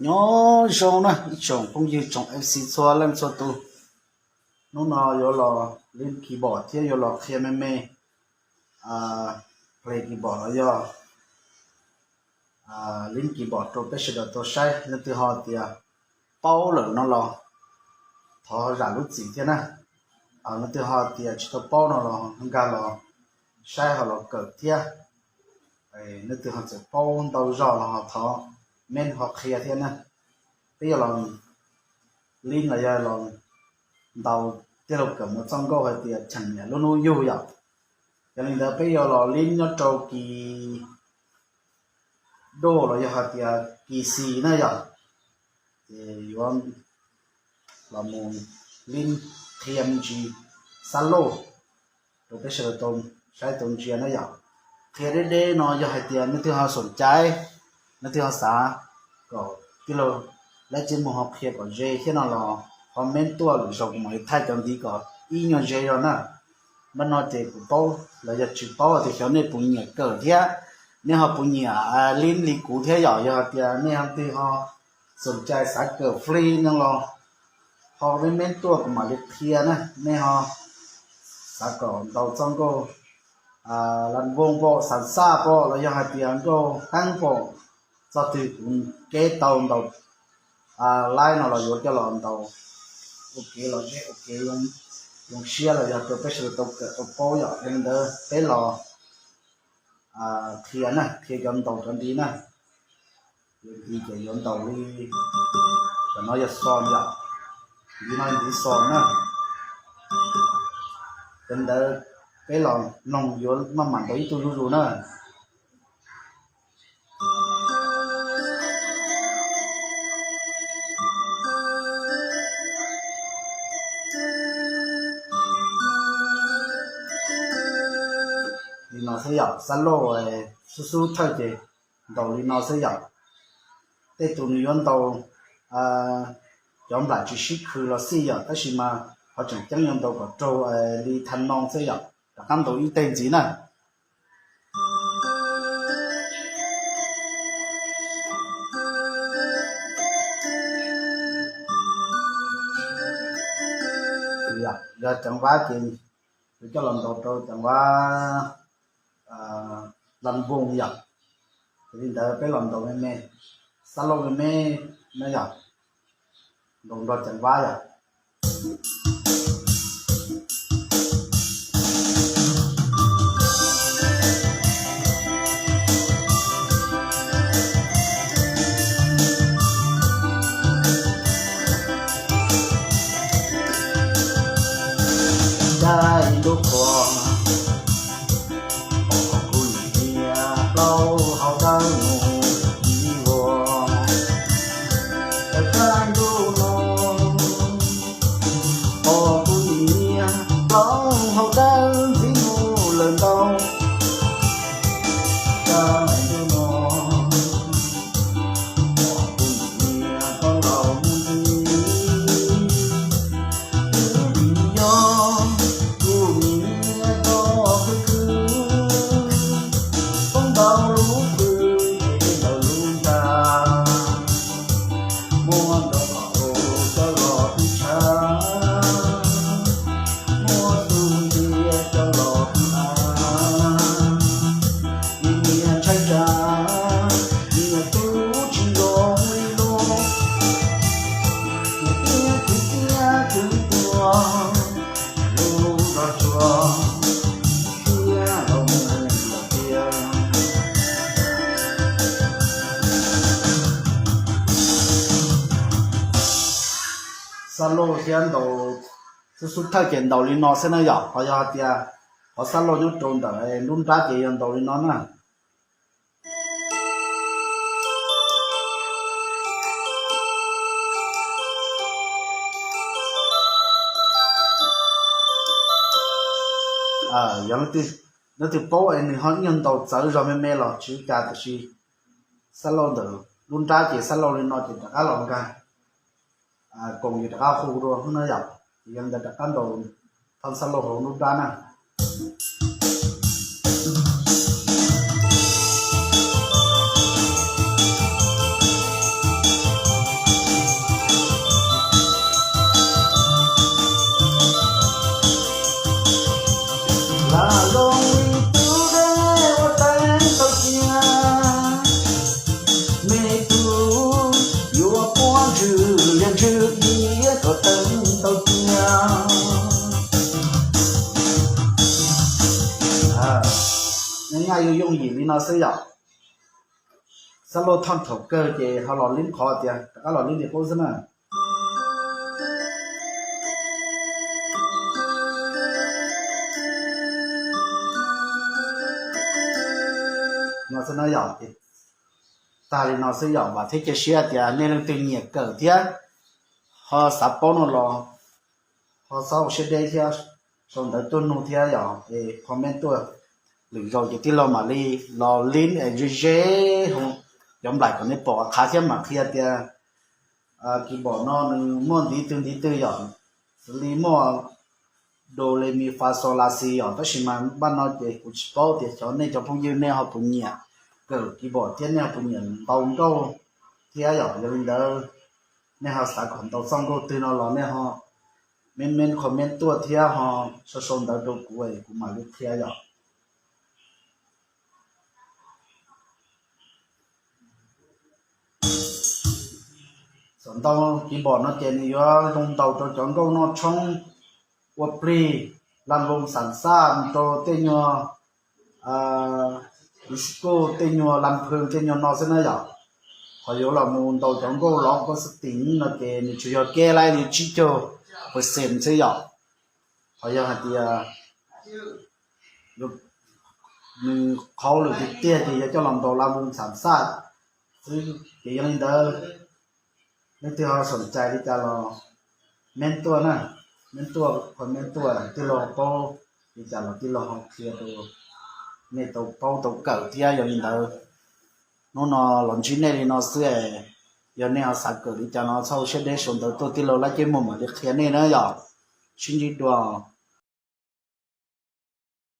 Nyob zoo na ib tsoom phooj ywg tsoom M C txhua leej txhua tus, hnub no yuav los lead keyboard thiab yuav los qhia me me, play keyboard los yog lead keyboard rau peb sawv daws tau saib. Leej twg ho tias paub lawm no los thov zam lub txim thiab na. Leej twg ho tias tsis tau paub no los nkag los saib ho los kawm thiab. Leej twg ho txawm paub ntau zog los ho thov ment ho qhia thiab na. Peb yuav los lead los yog los ntaus tij laug Kawm Muas txoj nkauj hais tias cheem niam lub hnub yug yom. Yog li ntawd peb yuav los lead nyob rau kis do los yog hais tias kis xis na yom. Ces yuav los mus lead qhia me ntsis xab lauj rau peb sawv daws tau saib tau ntsia na yom. Qhia deb deb no yog hais tias leej twg ho xoom cai, leej twg ho xav kom tij laug Laib Tsev Muag ho qhia kom ze thiab no los ho ment tuaj lwm zaus kuv mam li thaij cov ntxiv kom ib nyuag ze zog na. Npaj no ces kuv paub los yog tsis paub tias xyov nej puas nyiam kawm thiab, nej ho puas nyiam lead li kuv thiab yom. Yog hais tias nej ho twg ho xoom cai xav kawm free no los ho ment ment tuaj kuv mam li qhia na. Nej ho xav kom ntaus txoj nkauj las voos pom xav xaj pom los yog hais tias nkauj heeb pom txoj twg kuv keb tau ntaus laib no los yuav coj los ntaus ua kev lom zem ua kev zoo siab los yog rau peb sawv daws tau kawm tau paub yom. Yog li ntawd peb los qhia na, qhia cov ntaus cov ntiv na. Yuav ntiv ces yuav ntaus li, cov no yog xos yom, ntiv no ntiv xos na. Yog li ntawd peb los mloog yuav maj mam ntaus ib tug zuj zus na. Li no xwb yom, xab lauj xub xub thawj ces ntaus li no xwb yom. Tej tus nws yuav ntaus cov nplam tsis sib khw los xij yom, tab sis mas qhov tseem ceeb yuav ntaus kom raug li tha no xwb yom, rov qab ntaus ib teg ntxiv na. Yog ceev vab ces yuav coj los ntaus rau ceev vab las voos yom. Yog li ntawd peb los ntaus me me, xab lauj me me na yom, ntaus nrog ceev vab yom. Dab ib lub qhua, kuv niam plaub hau dawb mus ib vuag, dab ib lub no, kuv niam plaub hau dawb ntxiv mus lawm ntau, dab ib lub no, kuv niam plaub laus mus ntxiv. Twb vim yog kuv niam tau khwv khwv, poob ntau lub pw, es ntawm lub nra, muab nrov coj los pw tshav, muab tus ntiag coj los pw av. Niag ntshai tsam, niag tub tsis zoo li lub, niag tiag kwv tiag kwv tuag, lub zog tsuag thiab los mus los tiag. Xab lauj thiab ntaus xub xub thawj ces ntaus li no xwb na yom. Ho yog hais tias qhov xab lauj nyob rau ntawm nruab nrab ces yog ntaus li no na. Yog leej twg paub es nws ho ib nyuag ntaus txawv zog me me los tsis ua cas, tiam sis xab lauj ntawm lub nrab ces xab lauj li no ces rov qab los nkag koom yus rov qab hu dua na yom. Ces yog li ntawd rov qab ntaus thab xab lauj hauv lub nrab na. Yuav puab ntswg liag ntswg iab tuam teeb tau cia. Nyaj yooj yooj yim li no xwb yom. Xab laj thoj thaum kawg ces ho los lib qhov tias rov qab los lib li qub xwb na. No xwb na yom, tag li no xwb yom, vam thiab cia siab tias nej leej twg nyiam kawm thiab ho xav paub no los ho txhob ua siab deb thiab sau ntawv tuaj nug thiab yom, es comment tuaj. Lwm zaus ces tij laug mam li los lib es ze ze hauv cov nplaim kom nej pom qhov qhav thiab mam qhia tias keyboard no nws muaj ntiv twg ntiv twg yom. Xws li muaj do re mi fa sol la si yom, tab sis mas npaj no ces kuv tsis paub tias xyov nej cov phooj ywg nej ho puas nyiam kawm keyboard thiab nej ho puas nyiam ntaus nkauj thiab yom. Yog li ntawd nej ho xav kom ntaus txoj nkauj twg no los nej ho ment ment comment tuaj thiab ho sau sau ntawv rau kuv es kuv mam li qhia yom. Txawm ntaus keyboard no ces nws yuav zoo ntaus rau cov nkauj noj tshoob, ua plig, las voos xam xaj, rau tej nyuag disco, tej nyuag las phw, tej nyuag no xwb na yom. Qhov yuav los mus ntaus cov nkauj lov koj xwb tim no ces nws tsuas yog kev lab li tsib caug percent xwb yom. Qhov yog hais tias nws qhauv lwm tiag tiag ces yuav coj los ntaus las voos xam xaj xwb. Ces yog li ntawd, leej twg ho xoom cai li cas los ment tuaj na, ment tuaj, comment tuaj, tij laug paub li cas los tij laug ho qhia rau nej tau paub tau kawm thiab. Yog li ntawd, hnub no los ntsib nej li no xwb es, yog nej ho xav kawm li cas no txhob ua siab deb sau ntawv tuaj tij laug Lab Ceb Muag mam li qhia nej na yom. Sib ntsib dua.